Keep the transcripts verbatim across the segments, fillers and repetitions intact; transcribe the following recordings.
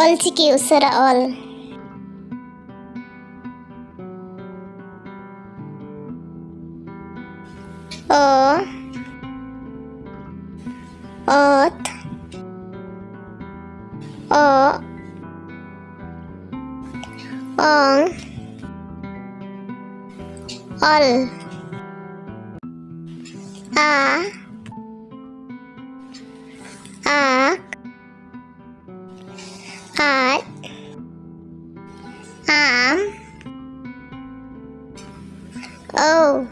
ᱚᱞᱪᱤᱠᱤ ᱩᱥᱟᱹᱨᱟ ᱚᱞ᱾ ᱚ, ᱚᱛ, ᱚᱜ, ᱚᱝ, ᱚᱞ, ᱟ, ᱟᱠ, ᱟᱡ, ᱟᱢ, ᱳ,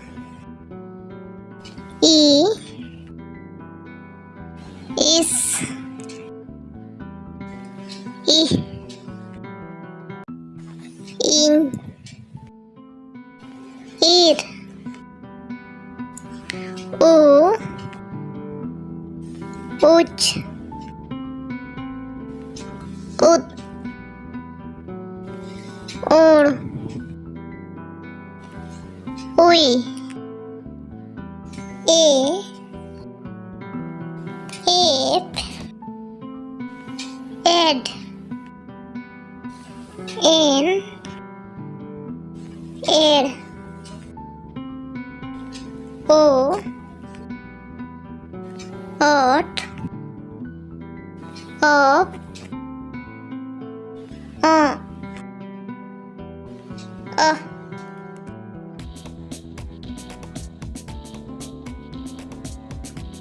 ᱤ, ᱤᱥ, ᱤᱦ, ᱤᱧ, ᱤᱨ, ᱩ, ᱩᱪ, ᱩᱫ, ᱩᱲ, ᱩᱭ, ᱮ, ᱮᱯ, ᱮᱰ, ᱮᱱ, ᱮᱲ, ᱳ, ᱚᱴ, ᱚᱯ, ᱚᱜ, ᱚᱦ,